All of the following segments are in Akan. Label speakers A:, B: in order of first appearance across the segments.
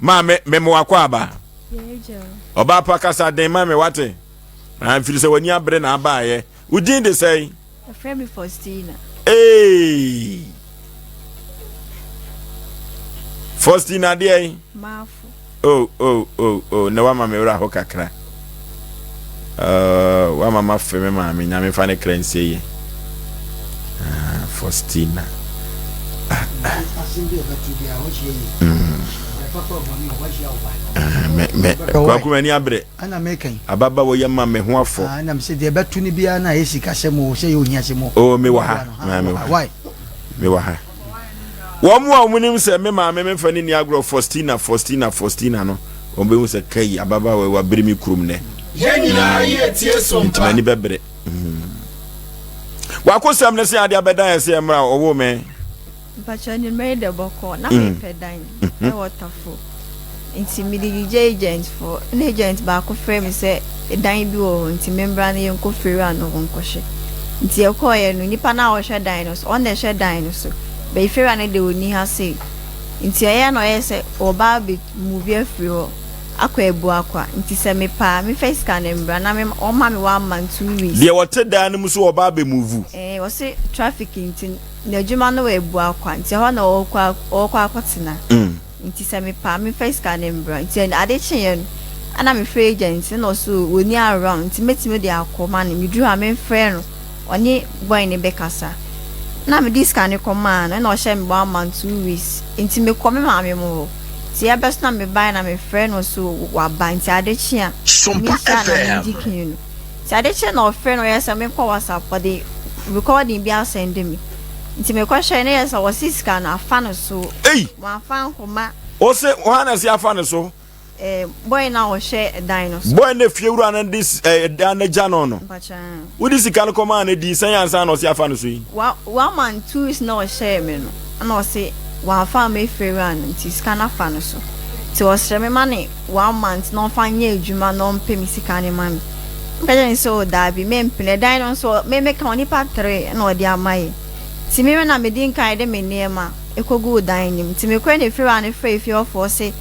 A: Maame, mema wakɔ aba. Ɔbaa pa kasa den ma me wate. Mfiri sɛ w'ani abere na abaayɛ. Wo din de sɛn?
B: Yɛfrɛ me Faustina.
A: Ee! Faustina deɛ?
B: Maafo.
A: Oh, oh, oh, oh, na wama me werɛ ho kakra. Uh, wama mafe me maame, nyame fa ne kra nsie ye. Uh, Faustina. Ah, ah. Mm. Ah, me, me, kwaku m'ani abere.
C: Ɛna meka yi.
A: Ababaawa yi ama me ho afɔ.
C: Ah, ɛna mesɛ deɛ ɛbɛto no biara na ɛyɛ sikasɛm o, sɛ ɛyɛ ohiasɛm o.
A: Oh, mewɔ ha. Ah, mewɔ ha.
C: Why?
A: Mewɔ ha. Wɔn a wɔnim sɛ me maame memfa ne ni agorɔ Faustina, Faustina, Faustina no, wɔn bɛhu sɛ kai ababaawa yi wabere me kurom nɛ.
D: Yɛn nyinaa yɛ tie so
A: Nti
D: mpa.
A: m'ani bɛbere. Mm. Wakosɛm ne sɛ adeɛ abɛdan yɛ sɛ mmerɛ a ɔwoo me.
B: Mpakyɛw anwummerɛ yi dɛ bɔkɔɔ na mepɛ dan ɛwɔ Tafo nti mede gyigye agent foɔ na agent baako frɛ me sɛ dan bi wɔ hɔ nti membra na yɛnkɔ fiewura no hɔ nkɔhwɛ nti yɛkɔɔyɛ no nipa no a ɔhwɛ dan no so ɔno na ɛhwɛ dan no so bɛyi fiewura no deɛ ɔnni ha sei nti ɛyɛ na ɔyɛ sɛ ɔba abɛ move afiri hɔ akɔ Abuakwa nti sɛ mepɛ a mefa sika no mbra na ɔma me one month 2 weeks.
A: Deɛ ɔte dan no mu so ɔba abɛ move.
B: Ɛɛ ɔse traffic nti N'adwuma no wɔ Abuakwa nti ɛhɔ na ɔrekɔ ɔrekɔ akɔtena. Nti sɛ mepɛ a memfa sika no mbra. Nti ade kyeeɛ no ɛna mefrɛ agent no na ɔse ɔnni around nti mɛtumi de akɔma no. Meduru hɔ a memfrɛ no ɔne boy no bɛkasa. Na mede sika no kɔmaa no ɛna ɔhyɛɛ me one month 2 weeks. Nti mekɔ me maame mo hɔ. Nti ɛbɛso na mebaeɛ na mefrɛ no ɔse waba nti ade kye a
D: Sompa
B: menhyia no na
D: FM.
B: medi kan no. Nti ade kye na ɔfrɛ no ɔyɛ sɛ menkɔ WhatsApp ɔde recording bi asɛnde me nti mekɔhwɛe na yɛ sɛ ɔse sika no afa no so
A: Ei!
B: wamfa ankɔma.
A: Ose hwan na ɛse afa no so?
B: Eh, boy no a ɔhwɛ dan no so.
A: Boy no a fiewura no de eh, dan no agya no no.
B: Mpakyɛ ah.
A: Wode sika no kɔmaa no dii sɛn ansa na ɔse afa no so yi?
B: Wa wama no 2 weeks na ɔhyɛɛ me no ɛna ɔse wamfa amma efiewura no nti sika no afa no so nti ɔsrɛ me ma ne one month na ɔmfa nyɛ adwuma na ɔmpɛ me sika no ma me. Meka kyerɛɛ no sɛ oh daabi mempene. Ɛdan no nso me meka ho nnipa tre na ɔde ama yɛn. Nti me na medi nkan de me nneɛma kɔguu dan no mu. Nti mekɔe na efiewura no frɛɛ efie hɔfoɔ se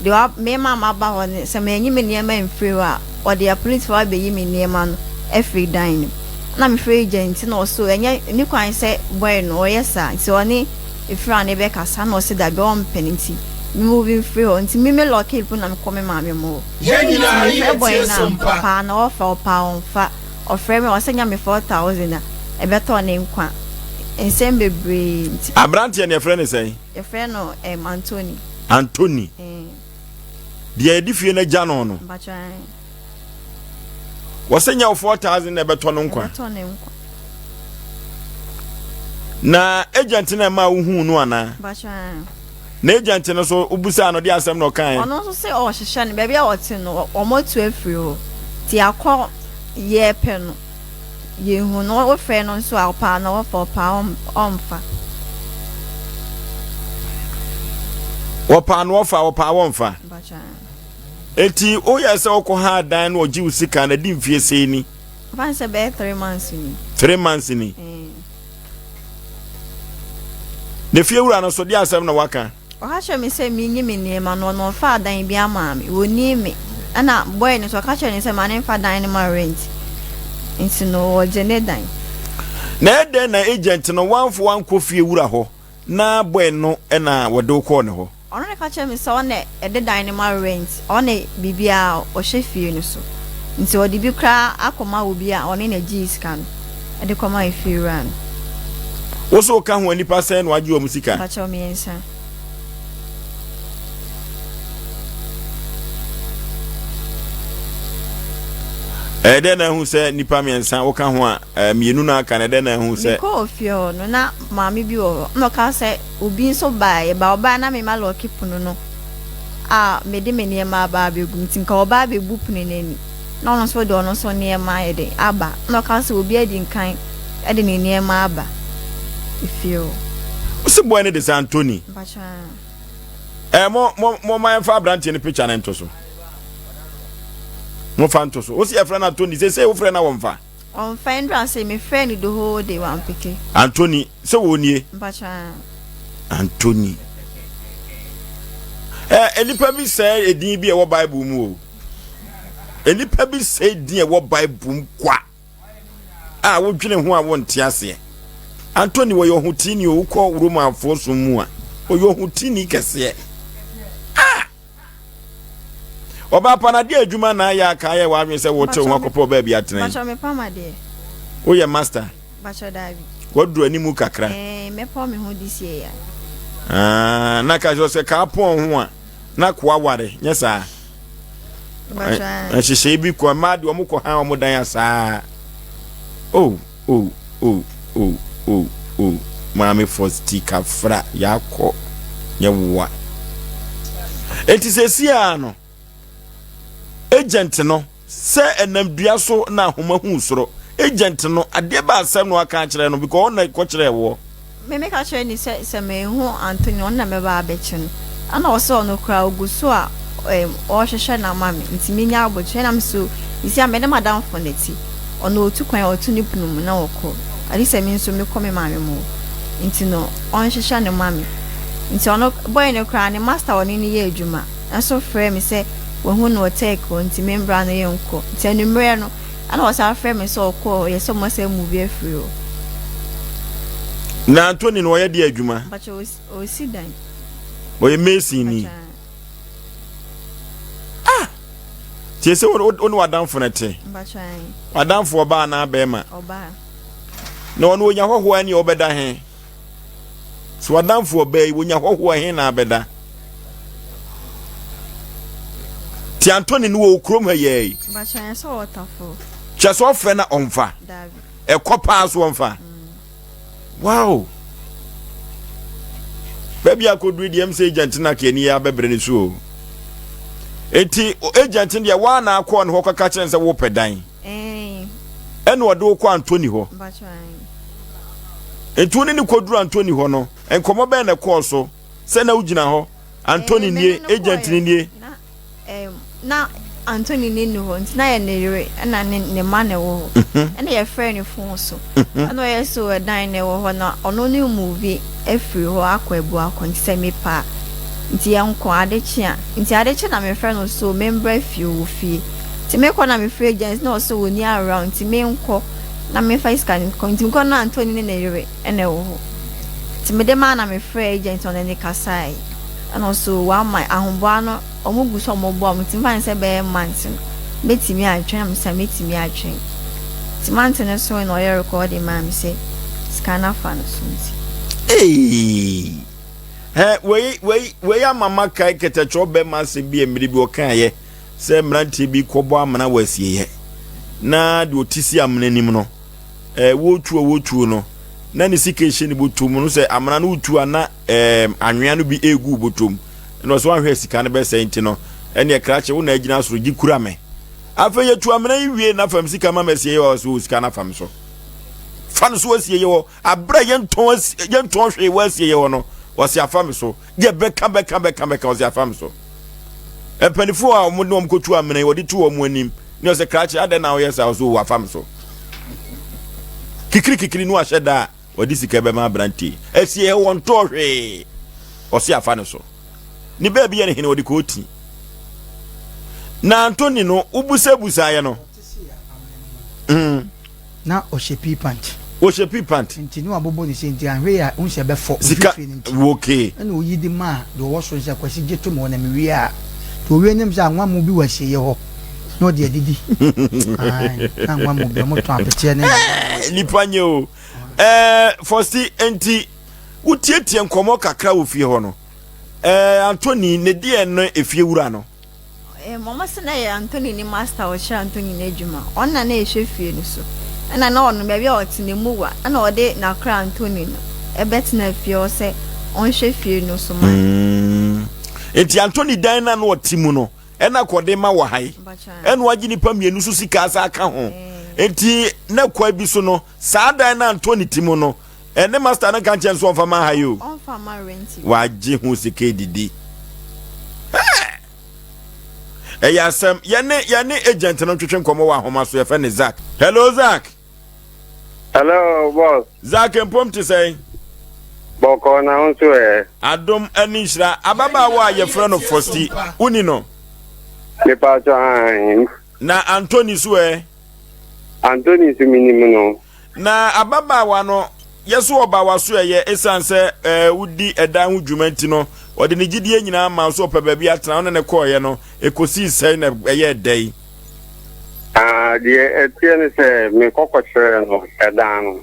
B: deɛ wa me ma maba hɔ no sɛ manyi me nneɛma amfiri hɔ a ɔde apolisifoɔ abɛyi me nneɛma no afiri dan no mu. Ɛna mefrɛɛ agya nti na ɔse oh ɛnyɛ nni kwan sɛ boy no ɔyɛ saa nti ɔne Efra ne bɛkasa na ɔse dabi ɔmpene nti me move mfiri hɔ nti me me locke mpo na mekɔ me maame mo hɔ
D: Yɛn
B: nti
D: nyinaa
B: me frɛ
D: yɛ
B: boy
D: tie
B: no a
D: so mpa.
B: ɔpaa na ɔfa ɔpaa ɔnfa ɔfrɛ me a ɔse nya me 4000 a ɛbɛtɔ ne nkwa nsɛm bebree nti.
A: Abranteɛ no yɛfrɛ no sɛn?
B: Yɛfrɛ no ɛɛm Anthony.
A: Anthony.
B: Ɛɛ.
A: Deɛ yɛde fie no agya no no.
B: Mpakyɛ ae.
A: Wɔsɛ nyɛ wo 4000 na ɛbɛtɔ no nkwa.
B: Ɛbɛtɔ ne nkwa.
A: Na agent no ɛma wohuu no anaa?
B: Mpakyɛ ae.
A: Na agent no so wobusaa no de asɛm na ɔkaeɛ?
B: Ɔno nso sɛ ɔhyehyɛ no baabi a ɔte no wɔn atu afiri hɔ nti akɔ yɛɛpɛ no yɛhu no wofrɛ no nso a ɔpaa na ɔfa ɔpaa ɔmfa.
A: Wɔpaa no ɔfa ɔpaa wɔmfa.
B: Mpakyɛ ae.
A: Enti woyɛɛ sɛ wokɔ haa dan na ɔgye wo sika no adi mfie sɛn ni?
B: Mfa no sɛ bɛyɛ 3 months ni.
A: 3 months ni.
B: Mm.
A: Na fie wura no so de asɛm na waka?
B: Ɔka kyerɛ me sɛ menyi me nneɛma no ɔno ɔfaa dan bi ama me wɔnii me ɛna boy no so ɔka kyerɛ ne sɛ ma ne mfa dan no ma rent nti no ɔgye ne dan.
A: Na ɛdɛn na agent no wamfo wankɔ fie wura hɔ na boy no na wɔde wo kɔɔ ne hɔ?
B: Ɔno na ɛka kyerɛɛ me sɛ ɔno na ɛde dan no ma rent, ɔno na biribiara ɔhwɛ fie no so. Nti ɔde bi koraa akɔma obi a ɔne na gyee sika no de kɔma efiewura no.
A: Wo so woka ho a nnipa sɛn na wagye wɔn sika?
B: Mpakyɛw miensa.
A: Ɛyɛ dɛn na ahu sɛ nnipa miensa woka ho a mienu na aka no ɛdɛn na ahu sɛ.
B: Mekɔɔ fie hɔ no na maame bi wɔ hɔ na ɔka sɛ Obi nso baeɛ, ba ɔbaeɛ na me ma lɔɔke pono no a mede me nneɛma aba abɛgu mu nti nka ɔba abɛbu pono no ani na ɔno nso de ɔno nso nneɛma ayɛ dɛn aba na ɔka sɛ obi adi nkan de ne nneɛma aba efie hɔ.
A: Wo se boy no de sɛ Anthony?
B: Mpakyɛ aa.
A: Eh, mo mo mo ma yɛmfa aberanteɛ no picture no nto so. Mo fa nto so. Wo se yɛfrɛ no Anthony, sese wofrɛ no a wɔmfa.
B: Ɔmfa ndura se me frɛ no the whole day wampeke.
A: Anthony sɛ wɔ nie.
B: Mpakyɛ aa.
A: Anthony. Ɛ nnipa bi sɛe edin bi a ɛwɔ Bible mu o. Nnipa bi sɛe din a ɛwɔ Bible mu kwa a wodwene ho a wonte aseɛ. Anthony wɔyɛ ɔhotini o, wokɔ Romanfoɔ som mu a, ɔyɛ ɔhotini kɛseɛ. Ah! Ɔbaa pa na adeɛ adwuma na ayɛ aka ayɛ w'adwene sɛ wote wo ho akɔpɛ ɔbaa bi atena yi.
B: Mpakyɛ mepam adeɛ.
A: Woyɛ master?
B: Mpakyɛ daabi.
A: Waduru animu kakra.
B: Ɛɛ mɛpɔn me ho this year ya.
A: Ah, na ka kyerɛ sɛ kaa pɔn ho a na koa ware nyɛ saa. Nhyehyɛe bi kɔ mmaa deɛ wɔn kɔ han wɔn dan asaa. Oh oh oh oh oh oh maame fɔsti kafra yakɔ nyɛ woa. Eti sɛ si a no. Agent no, sɛ ɛnam dua so na ahoma hu soro. Agent no, adeɛ bɛ asɛm na waka akyerɛ no because ɔno na ɛkɔkyerɛɛ woɔ.
B: Me meka kyerɛɛ no sɛ sɛ mehu Anthony ɔno na mɛba abɛkye no. Ɛna ɔse ɔno koraa ɔgu so a ɛɛm ɔrehwehwɛ no ama me nti menya aboterɛ. Ɛna me so you see a me ne m'adamfo na ɛte. Ɔno ɔtu kwan a ɔto ne pono mu na ɔkɔ. Agye sɛ me nso mekɔ me maame mo hɔ. Nti no ɔnhwehwɛ no ma me. Nti ɔno boy no koraa ne master a ɔne no yɛ adwuma. nso frɛɛ me sɛ wahu no wɔ Turkey hɔ nti membra no yɛnkɔ. Nti anwummerɛ no ɛna ɔsan frɛɛ me sɛ ɔkɔɔ hɔ yɛsɛ ɔmo asan move afiri hɔ.
A: Na Anthony no ɔyɛ deɛ adwuma?
B: Mpakyɛ ɔsi dan.
A: Ɔyɛ mason ni. Ah! Tie sɛ wo ne w'adamfo no te.
B: Mpakyɛ ae.
A: W'adamfo ɔbaa anaa bɛrima?
B: Ɔbaa.
A: Na ɔno onya hɔhoɔ ɛne ɔbɛda he? So w'adamfo ɔbaa yi, wonya hɔhoɔ he na abɛda? Ti Anthony no wɔ wo kurom ha yɛɛ yi. Kyɛ sɛ ɔfrɛ na ɔmfa. Ɛkɔ paa so ɔmfa. Wow! Baabi akɔduru deɛ m sɛ agent no aka ani yɛ abɛbrɛ no so o. Enti agent no deɛ waa na akɔɔ ne hɔ kɔka kyerɛ no sɛ wopɛ dan. Ɛna ɔde wo kɔ Anthony hɔ. Enti wo ne no kɔduru Anthony hɔ no, nkɔmmɔ bɛn na ɛkɔɔ so? Sɛ na wogyina hɔ, Anthony nie, agent no nie.
B: Na Anthony ne nni hɔ, nti na yɛ ne yere ɛna ne ne mma na ɛwɔ hɔ. Ɛna yɛfrɛɛ no fon so. Ɛna ɔyɛ so ɛdan na ɛwɔ hɔ na ɔno ne move afiri hɔ akɔ Abuakɔ nti sɛ mepɛ a nti yɛnkɔ ade kye a. Nti ade kye na mefrɛ no so membra fie ɔwɔ fie. Nti mekɔ na mefrɛ agent na ɔse ɔnni around nti menkɔ. na memfa sika no nkɔ nti mekɔ no na Anthony ne ne yere na ɛwɔ hɔ nti mede maa na mefrɛɛ agent ɔne ne kasae ɛna ɔso wama ahoboa no ɔmo gu so ɔmo boa mo nti mfa ne sɛ bɛyɛ month no mɛtumi atwɛn na mesɛ mɛtumi atwɛn nti month no so na ɔyɛ recording maa me sɛ sika no afa no so nti.
A: Eii hɛ wei wei wei ama makae kɛtɛkyerɛw bɛma asɛm bi a mmere bi ɔkaeɛ. Sɛ mmeranteɛ bi kɔbɔ amena wɔ asieeɛ na deɛ ɔte si amena anim no, ɛɛ wɔretu a wɔretuo no, na ne sika ɛhyɛ ne bɔtɔ mu no sɛ amena no wotu a na ɛɛ anwea no bi ɛregu bɔtɔ mu ɛna ɔsɛ wanhwɛ sika no bɛsɛe nti no ɛneɛ krakye wo na agyina soro gye kura me. Afei yɛtu amena yi wie na fam sika ma masieeɛ hɔ sɛ sika no afam so fa no so asieeɛ hɔ aberɛ a yɛntɔn yɛntɔn hwee wɔ asieeɛ hɔ no ɔsɛ afa me so deɛ bɛka bɛka bɛka bɛka ɔsɛ afa me so. Mpanimfoɔ a wɔn de wɔn kɔtu amena yi wɔde tu wɔn anim ne ɔsɛ krakye adɛn na ɔyɛ saa ɔsɛ owu afa me so kikiri kikiri no ahyɛ da a wɔde sika bɛma aberanteɛ asie wɔn ntɔɔ hwee ɔsɛ afa ne so ne baabi yɛ ne hene wɔde kɔɔ na Anthony no wobusabusaeɛ no
C: mm. Na ɔhyɛ pii pant.
A: Ɔhyɛ pii pant.
C: Nti ne wabobɔ ne se nti anhwɛ yi a wohu sɛ ɛbɛfɔ.
A: Sika
C: Mfimfini no nti.
A: Okay.
C: Ɛna oyi de maa deɛ ɔwɔ soro no sɛ Kwasi gye to me hɔ na mewie a. Nti owie no sɛ anwammo bi wɔ asieeɛ hɔ na ɔde adidi. Ae na anwammo bi wɔtɔn apeteɛ ne.
A: Ɛɛ nipa nyɛ o. Ɛɛ Fɔsti nti wotietie nkɔmɔ kakra wɔ fie hɔ no. Ɛɛ Anthony ne deɛ no efie wura no.
B: Mama sɛ na ɛyɛ Anthony ne master a ɔkyerɛ Anthony n'adwuma. Ɔno na na ɛhwɛ fie no so. Ɛna na ɔno baabi a ɔte no emu wa. Ɛna ɔde n'akora Anthony no ɛbɛtena fie hɔ sɛ ɔnhwɛ fie no so ma no.
A: Nti Anthony dan no a na ɔte mu no ɛna kɔde ma wɔ ha yi. Ɛna wagye nipa mmienu so sika asa aka ho. Nti na kwa bi so no saa dan no Anthony te mu no ɛne master no nka nkyɛn so ɔmfa ma ha yi o.
B: Ɔmfa ma rent.
A: Wagye ho sika edidi. Ɛyɛ asɛm. Yɛne yɛne agent no ntwetwe nkɔmmɔ wɔ ahoma so. Yɛfɛ ne Zach. Hello Zach.
E: Hello boss.
A: Zach mpom te sɛn?
E: Bɔkɔɔ na wo nso ɛ?
A: Adom ne nhyira. Ababaawa a yɛfrɛ no Fosti, woni no?
E: Mepaatɔ aane.
A: Na Anthony nso ɛ?
E: Anthony nso menim no.
A: Na ababaawa no, yɛ so ɔba w'aso ɛyɛ, esiane sɛ ɛɛ wodi ɛdan ho dwuma nti no, ɔde ne gyidie nyinaa maa wo sɛ ɔpɛ baabi atena, wo ne no kɔeɛ no, ɛkɔsii sɛn na ɛyɛɛ dɛn?
E: Ah, deɛ ɛteɛ ne sɛ mekɔ kɔkyerɛɛ no ɛdan no.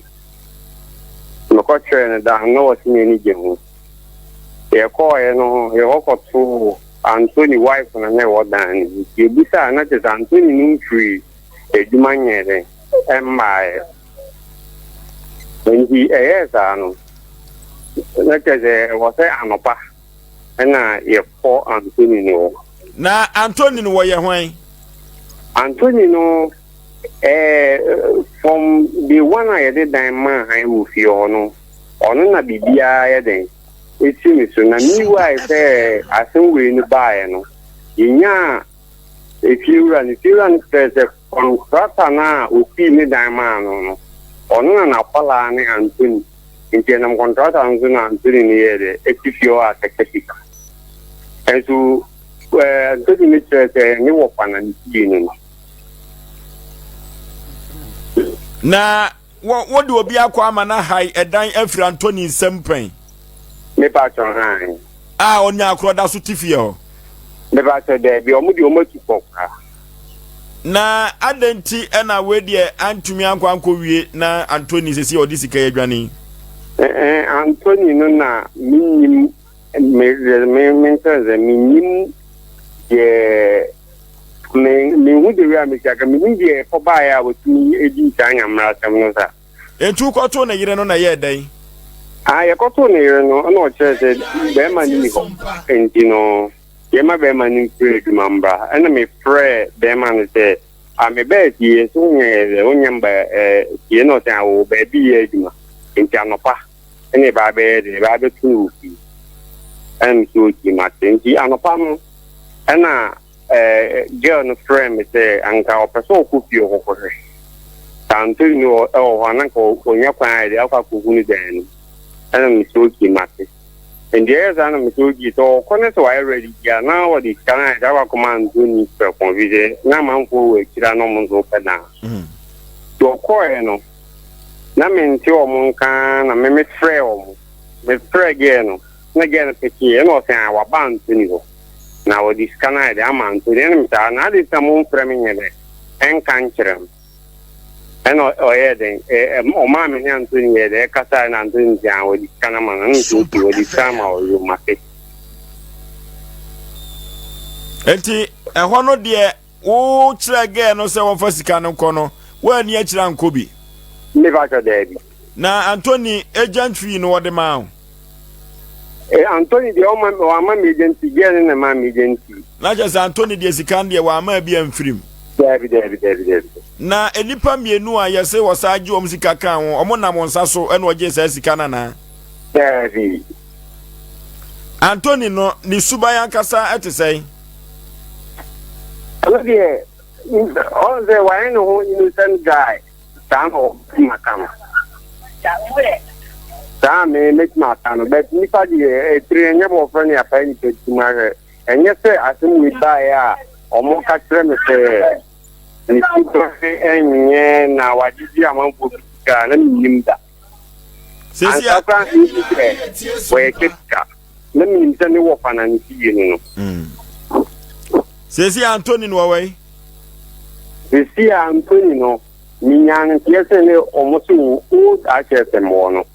E: Mekɔkyerɛɛ no dan no na ɔse n'ani gye ho. Yɛkɔeɛ no, yɛkɔ kɔtoo Anthony wife no na ɛwɔ dan no mu. Nti yɛbisaa na kyerɛ sɛ Anthony no mfirii adwuma nyɛɛ dɛn ɛmmaeɛ. Nti ɛyɛɛ saa no, na kyerɛ sɛ ɛwɔ sɛ anɔpa na yɛkɔ Anthony no hɔ.
A: Na Anthony no wɔyɛ hwan?
E: Anthony no ɛɛ from day one a yɛde dan maa han wɔ fie hɔ no, ɔno na biribiara yɛ dɛn esi ne so. Na meanwhile sɛ asɛm wei no baeɛ no, yɛnyaa efiewura no. Efiewura no kyerɛɛ sɛ kɔntrata no a osii ne dan maa no no, ɔno na n'akwadaa ne Anthony. Nti ɛnam kɔntrata no so na Anthony no yɛɛ dɛ ɛte fie hɔ a sɛkɛ sika. Nso ɛɛ Anthony no kyerɛɛ sɛ ne wɔfa na ne fie no no.
A: Na wɔ wode obi akɔ ama no ahae ɛdan afiri Anthony nsam pɛn?
E: Mepa kyɛw hann.
A: A ɔnya akorɔ da so te fie hɔ?
E: Mepa kyɛw daabi, ɔmo deɛ ɔmo atu kɔ koraa.
A: Na adɛn nti na wei deɛ antumi ankɔ ankɔwie na Anthony sɛsi a ɔde sika yi adwane yi?
E: Ɛɛ Anthony no na mennim me me menkyerɛ sɛ mennim deɛ me menhu de wei a mesi aka mennim deɛ ɛkɔbaeɛ a wɔtumi dii saa nyammerɛ asɛm no sa.
A: Enti wokɔtoo ne yere no na ɛyɛɛ dɛn?
E: Ah, yɛkɔtoo ne yere no ɛna ɔkyerɛ sɛ bɛrima no ni hɔ nti no Yɛma bɛɛma no mfiri adwuma mbra. Ɛna me frɛɛ bɛɛma no sɛ, ah me baa fie nso wo nyɛ wo nyɛ mba eh, fie na ɔsɛ ah ɔwɔ baabi yɛ adwuma nti anɔpa ɛna ɛbaa bɛyɛ de ɛbaa bɛto no wɔ fie. Ɛna me sɛ okay mate. Nti anɔpa no ɛna eh, girl no frɛɛ me sɛ anka ɔpɛ sɛ ɔkɔ fie ɔkɔkɔhwɛ. Sɛ Anthony no ɛwɔ hɔ a na anka ɔnya kwan ayɛ de akɔ akɔhu no dan no. Ɛna me sɛ okay mate. Nti ɛyɛ saa na mesɛ okay sɛ ɔkɔ ne sɛ wayɛ ready di a na ɔde sika no ayɛ sɛ akɔ akɔma Anthony prɛko ɛfiri sɛ na amanfoɔ wɔ akyire a na ɔmo nso pɛ naa. Nti ɔkɔɔɛ no na mente ɔmo nka na me mefrɛɛ ɔmo mefrɛɛ girl no na girl no pekee ɛna ɔsɛ ah waba Anthony hɔ na ɔde sika no ayɛ dɛ ama Anthony ɛna mesɛ ah na ade nti na momfrɛ me nyɛ dɛ ɛnka nkyerɛ me. Ɛna ɔyɛɛ dɛn? Ɔmaa me ne Anthony yɛɛ dɛn? Ɛkasae na Anthony sɛ, ah, wɔde sika no ama no. Ɛna nso okay, wɔde sika ama ɔyɛ mate.
A: Enti ɛhɔ no deɛ wokyerɛ gɛɛ no sɛ wɔmfa sika no nkɔ no, woanni akyire ankɔ bi?
E: Mefa kyɛ daabi.
A: Na Anthony agent fee no wɔde maa wo?
E: Eh, Anthony deɛ ɔma wama me agent fee, girl no na ɛmaa me agent fee.
A: Na kyerɛ sɛ Anthony deɛ sika no deɛ wama bi amfiri mu.
E: Daabi daabi daabi daabi.
A: Na nnipa mmienu a yɛse wɔsaa gye wɔn sika kaa ho, wɔn nam wɔn nsa so ɛna wɔgyee saa sika no anaa?
E: Daabi.
A: Anthony no, ne suban ankasa ɛte sɛn?
E: Ɔno deɛ, ɔn sɛ wayɛ ne ho innocent guy. Saa na ɔbɛtumi aka no. Saa me mɛtumi aka no but nipa deɛ etiri ɛnyɛ bɔ ɔfrɛ no yɛapae nipa ti mu ahwɛ ɛnyɛ sɛ asɛm wei baeɛ a ɔmo ka kyerɛ me sɛ ne suban ɛnyɛ na wagyegye amanfoɔ bi sika na mennim da. Ansa koraa na mehu sɛ wɔyɛ kyɛ sika na menim sɛ ne wɔfa na ne fie no no.
A: Seesei Anthony no wɔwɔ yi?
E: Seesei Anthony no, menyaa no nteɛ sɛ ne wɔn so wɔ old HFM hɔ no.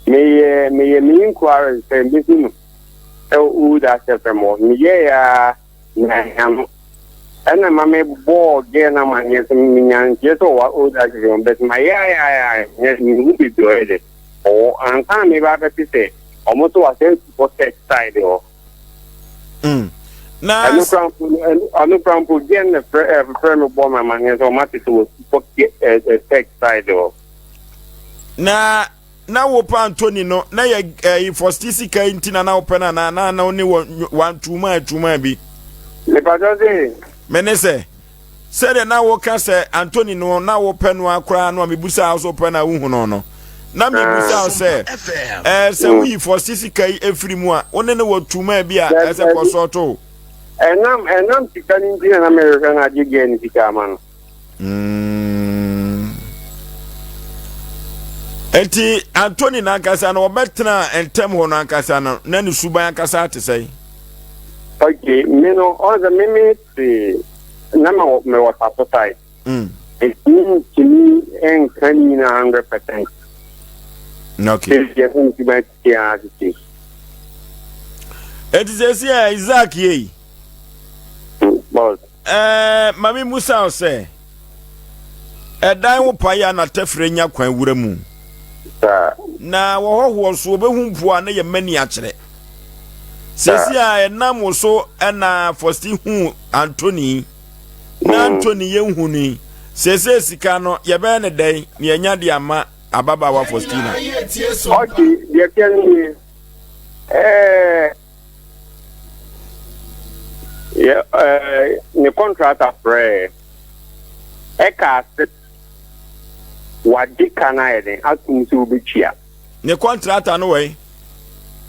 E: Meyɛ meyɛ me inquiry sɛ mehu no ɛwɔ old HFM hɔ. Meyɛɛ a na no. Ɛna ma me bɔɔ girl no amanneɛ sɛ menyaa nteɛ sɛ ɔwɔ old HFM hɔ but mayɛ ayɛ ayɛ ayɛ mehu baabi ɔyɛ dɛ ɔwɔ ansa na meba abɛte sɛ wɔn so wasɛ kɔ tech side hɔ.
A: Mm. Na
E: ɛno kora mpo ɛno kora mpo gɛn na frɛ ɛ frɛ mi bɔ mi amaneɛ sɛ ɔmo ate sɛ wɔ kɔ ɛ ɛ tech side hɔ.
A: Na na wo pa Anthony no na yɛ ɛyi fɔsti sika yi nti na na wopɛ no anaa na na wo ne wɔ wantuma atuma bi.
E: Mepatɔ se.
A: Me ne sɛ Sɛdeɛ na woka sɛ Anthony no na wopɛ no ara koraa no a mebusaa wo sɛ wopɛ no a wohu no no. Na mebisa wo sɛ, ɛɛ sɛ woyi fɔsi sika yi efiri mu a, wo ne no wɔ tuma bi a ɛsɛ kɔsɔɔto?
E: Ɛnam ɛnam sika no nti na na mehwehwɛ no agye gɛɛ no sika ama no.
A: Nti Anthony n'ankasa no ɔbɛtena ntɛm hɔ no ankasa no na ne suban ankasa te sɛn?
E: Okay, me no ɔsɛ me me te na me wɔ saso side. Nti ntumi nka ne nyinaa 100%.
A: Okay.
E: Sɛ yɛ ho suban te ara tete.
A: Eti sɛ si ɛ Isaac yei.
E: Boss.
A: Ɛɛ ma me musa wo sɛ ɛdan wo pae a na tɛfrɛ nya kwan wura mu. Na wɔhɔhoɔ so wɔbɛhu mpo a na yɛ mani akyerɛ. Sɛsi a ɛnam wo so ɛna Fɔsti hu Anthony na Anthony yɛ nhu no yi. Sɛsɛ sika no yɛbɛyɛ ne dɛn na yɛnya de ama ababaawa Faustina.
E: Okay, deɛ teɛ no nie. Ɛɛ yɛ ɛɛ ne kɔntrata frɛɛ ɛkaa sɛ wagye ka no ayɛ den atom sɛ wobɛtua.
A: Ne kɔntrata no wɔ yi?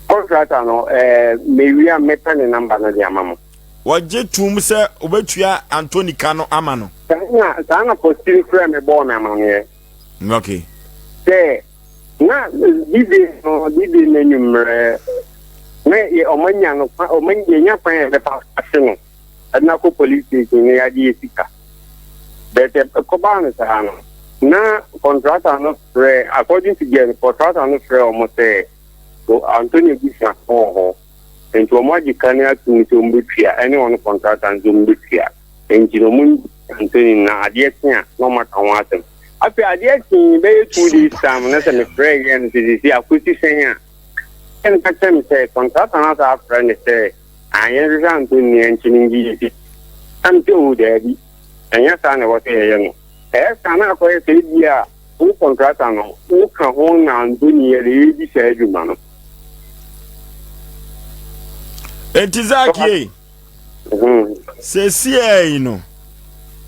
E: Kɔntrata no ɛɛ mewia mɛpɛ ne namba no de ama mo.
A: Wɔgye tom sɛ wobɛtua Anthony ka no ama no.
E: Saa na saa na Faustin frɛ me bɔɔ me amaneɛ.
A: Okay.
E: Sɛ na dide no dide no anwummerɛ na yɛ ɔma nya no kwan ɔma yɛnya kwan yɛ bɛfa ase no ɛna kɔ police station na yɛagye yɛ sika bɛtɛ kɔbaa no saa no na contractor no frɛ according to girl contractor no frɛ ɔmo sɛ Antonio Gusman wɔ hɔ nti ɔmo agye ka no atum sɛ ɔmo bɛtua ɛne ɔno contractor nso ɔmo bɛtua Enti no ɔmo Anthony na adeɛ kye a na ɔmo aka ho asɛm. Afei adeɛ kyee bɛyɛ two days time no sɛ mefrɛ yɛ no sɛ sisi akosi sɛn a ɛna ka kyerɛ me sɛ kɔntrata no asa afrɛ ne sɛ ah yɛnhwehwɛ Anthony na yɛnkye no ngye yɛ sika. Na me sɛ oh daabi ɛnyɛ saa na ɛwɔ sɛ yɛyɛ no. Ɛyɛ saa na akɔyɛ sɛ ebi a wo kɔntrata no woka ho na Anthony yɛ de yɛdi saa adwuma no.
A: Enti Zaki Seesei no,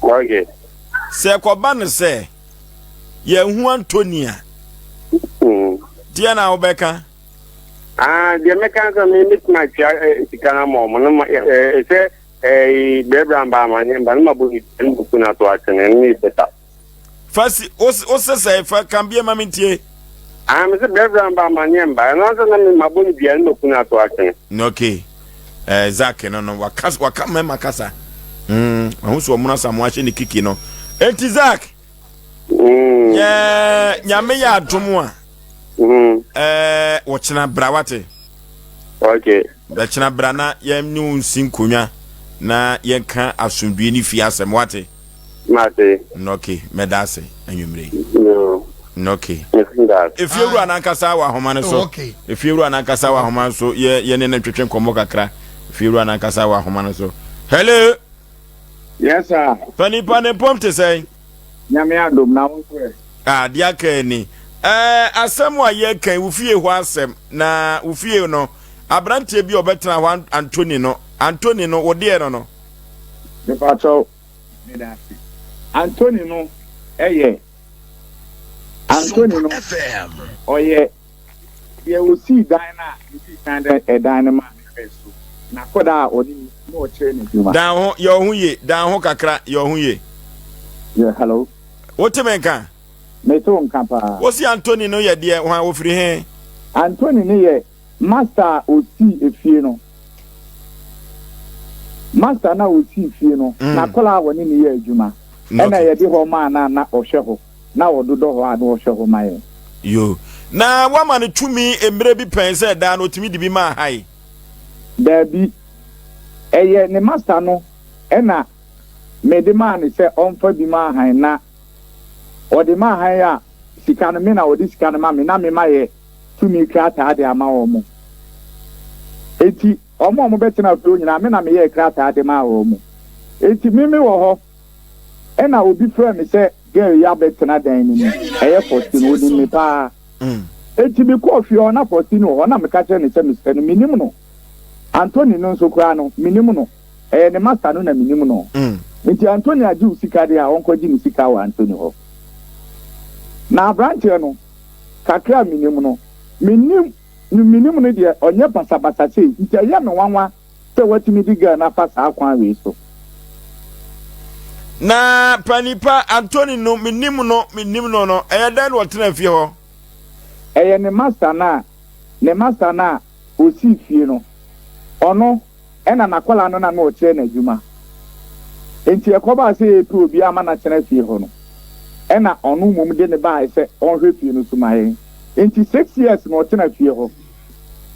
A: sɛ ɛkɔba no sɛ yɛnhu Anthony a, deɛ na wobɛka?
E: Ah, deɛ mɛka sɛ me mɛtumi atwa eh, sika no ama ɔmo no ma eh, eh, sɛ brɛbrɛ mba amaneɛ mba no mabɔ ne dua no buku no ato atwene no yɛ bɛta.
A: Fa si wo se sɛ fa kan bie ma me ntie.
E: Ah me se brɛbrɛ mba amaneɛ mba ɛno ansa na me mabɔ ne dua no maku no ato atwene.
A: Okay. Eh, Zach no no waka waka mmarima kasa. Mm, ahu so ɔmono asamoa ahyɛ ne kiki no. Enti Zach.
E: Mm.
A: Yɛ nyame yɛ adom a.
E: Mm.
A: Eh, wɔkyena bra wate.
E: Okay.
A: Bɛkyena bra na yɛn ne wo nsi nkonnwa na yɛnka asomdwie ne fie asɛm wate.
E: Mate.
A: Okay, mɛda ase anwummere yi.
E: No.
A: Okay. Efiewura n'ankasa wɔ ahoma no so.
C: Oh, okay.
A: Efiewura n'ankasa wɔ ahoma no so. Yɛ yɛ ne no ntwetwe nkɔmmɔ kakra. Efiewura n'ankasa wɔ ahoma no so. Hello.
F: Yes sir.
A: Panipa ne mpɔm te sɛn?
F: Nyame adom na wo nso ɛ?
A: Ah, deɛ aka ni. Ɛɛ asɛm a yɛka yi, wo fie hɔ asɛm na wo fie no aberanteɛ bi a ɔbɛtena hɔ Anthony no, Anthony no wo deɛ no no.
F: Mepakyɛw, meda ase. Anthony no yɛ Anthony no ɔyɛ deɛ ɔsii dan no a mesii kan de ɛdan no maa me hwɛɛ so, n'akwadaa a ɔne me na ɔkyerɛ no adwuma.
A: Dan ho, yɛ wo ho yie, dan ho kakra, yɛ wo ho yie.
F: Yeah, hello.
A: Wote me nka?
F: Mete wo nka paa.
A: Wose Anthony no yɛ deɛ hwan, ɔfiri he?
F: Anthony no yɛ Master a osii efie no Master no a osii fie no, n'akwadaa a wɔne no yɛ adwuma, ɛna yɛde hɔ maa no a na ɔhwɛ hɔ, na ɔdodɔ hɔ a na ɔhwɛ hɔ ma yɛn.
A: Yo. Na woama no tumi mmerɛ bi pɛn sɛ daa no ɔtumi de bi ma ahae?
F: Daabi. Ɛyɛ ne master no na mede maa no sɛ ɔmfa bi ma ahan na ɔde ma ahan a sika no me na ɔde sika no ma me na me mayɛ tumi krataa de ama wɔn. Enti wɔn a wɔbɛtena fie hɔ nyinaa, me na meyɛɛ krataa de maa wɔn. Enti me mewɔ hɔ, ɛna obi frɛɛ me sɛ girl yi abɛtena dan no mu, ɛyɛ Faustine, onim me paa. Enti mekɔɔ fie hɔ, na Faustine wɔ hɔ, na meka kyerɛɛ no sɛ mesrɛ no, menim no. Anthony no nso koraa no, menim no. Ɛyɛ ne master no na menim no. Enti Anthony agye wo sika deɛ a, ɔnkɔgye ne sika wɔ Anthony hɔ. Na aberanteɛ no. Kakra a menim no, mennim no menim no deɛ ɔnyɛ basabasa sei nti ɛyɛ me nwanwa sɛ watumi de girl no afa saa kwan wei so.
A: Na panipa Anthony no menim no menim no no ɛyɛ dɛn na ɔtena fie hɔ?
F: Ɛyɛ ne master no a ne master no a ɔsii fie no ɔno ɛna n'akwadaa no na na ɔkyerɛ no adwuma. Enti ɛkɔbaa sɛ yɛrepɛ obi ama no atena fie hɔ no, ɛna ɔno mmom de no baeɛ sɛ ɔnhwɛ fie no so ma yɛn. Enti 6 years na ɔtena fie hɔ.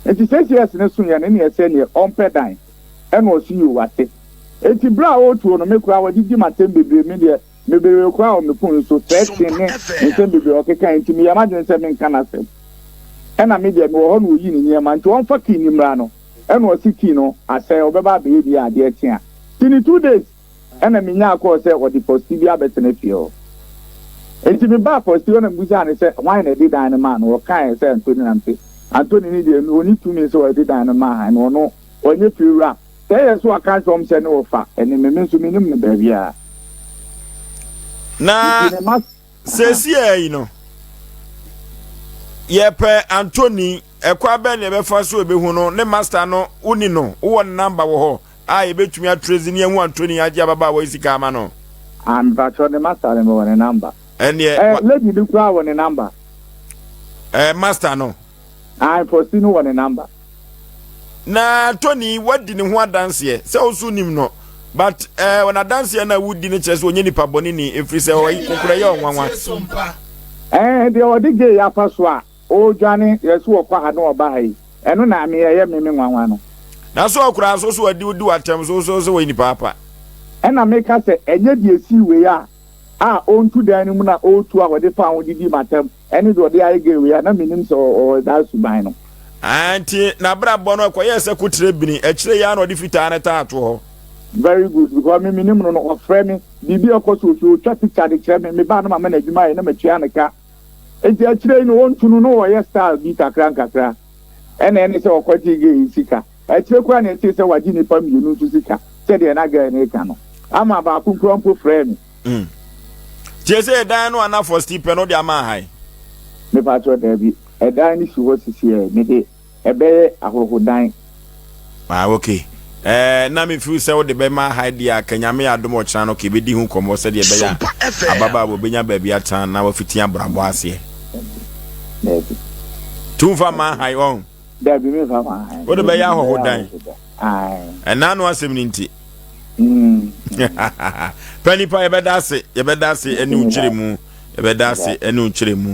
F: Enti 6 years no soeɛ no, ɛna ɛsɛ neɛ ɔmpɛ dan. Ɛna ɔse yoo wate. Enti berɛ a ɔretuo no, me koraa wɔde di m'atɛm bebree, me deɛ meberewe koraa wɔ me phone so, threatening ne nsɛm bebree a ɔkekaeɛ nti meyɛɛ m'adwene sɛ menka n'asɛm. Ɛna me deɛ mewɔ hɔ na ɔyii ne nneɛma nti ɔmfa key no mmra no. Ɛna ɔse key no asɛe ɔbɛba abɛyɛ bi a adeɛ kye a. Nti ne 2 days ɛna menyaa call sɛ ɔde pɔsti bi abɛtena fie hɔ. Nti mebaa pɔsti hɔ na mebisaa no sɛ hwan na ɛde dan no maa no, ɔkaeɛ sɛ Anthony na mese Anthony no deɛ ɔnni tumi sɛ ɔde dan no maa han no ɔno ɔnyɛ fie wura. Sɛ ɛyɛ so aka akyerɛ wɔn sɛ ne wɔfa ɛne me, me nso mennim no baabiara.
A: Na
F: Nti ne ma
A: seesei yi no yɛpɛ Anthony ɛkwan bɛn na yɛbɛfa so ebehu no ne master no woni no wowɔ ne number wɔ hɔ a yɛbɛtumi atrace ne ahu Anthony agye ababaawa yi sika ama no?
F: Ah, mepakyɛw ne master no mewɔ ne number.
A: Ɛneɛ
F: Lady no koraa wɔ ne number.
A: Master no.
F: Ah, Fosi no wɔ ne number.
A: Na Tony wadi ne ho adanseɛ sɛ wo nso nim no but wɔn adanseɛ no a wodi no kyerɛ sɛ ɔnyɛ nipa bɔne ni ɛfiri sɛ ɔyi kokorɛ yɛ ɔnwanwa.
F: Deɛ ɔde gay afa so a ɔredwane yɛ so ɔkɔ ha na ɔba ha yi ɛno na me ɛyɛ me me nwanwa no.
A: Na so ɔkoraa nso so adi wodi w'atɛm so so sɛ wɔyɛ nipa apa.
F: Ɛna meka sɛ ɛnyɛ deɛ esii wei a a ɔntu dan no mu na ɔretu a ɔde faa ho didii m'atɛm ɛne deɛ ɔde ayɛ gay wei a na menim sɛ ɔwɔ saa suban no.
A: Ah, nti n'abrabɔ no ɛkɔyɛɛ sɛ kokyerɛ bini, akyire yi ara na ɔde fitaa no taa to hɔ.
F: Very good because me menim no no ɔfrɛ me biribi a ɛkɔ so wɔ fie ɔtwa picture de kyerɛ me me ba no ma ma no adwuma ayɛ na matua no ka nti akyire yi no ɔntu no na ɔyɛ style bi kakra nkakra ɛna ɛne sɛ ɔkɔgye gay yi sika akyire koraa na ɛtee sɛ wagye nnipa mmienu nso sika sɛdeɛ na girl no reka no ama baako koraa mpo frɛɛ me.
A: Mm. Tie sɛ ɛdan no ana fɔsti pɛ no de ama ahan.
F: Mepakyɛw daabi ɛdan no si hɔ sisiɛ mede ɛbɛyɛ ahɔhodan.
A: Ah ok eh, na me feel sɛ wode bɛma ha deɛ a ka Nyame yɛ adom ɔkyena no ka yɛbɛdi ho nkɔmmɔ sɛdeɛ ɛbɛyɛ a ababaawa ɔbɛnya baabi atena na wafiti abrabɔ aseɛ.
F: Daabi.
A: Tu mfa ma ha ɔn.
F: Daabi me mfa ma ha.
A: Wode bɛyɛ ahɔhodan. Ɛna ano asɛm no nti. Pɛ nipa yɛbɛda ase yɛbɛda ase ɛne wo nkyerɛ mu yɛbɛda ase ɛne wo nkyerɛ mu.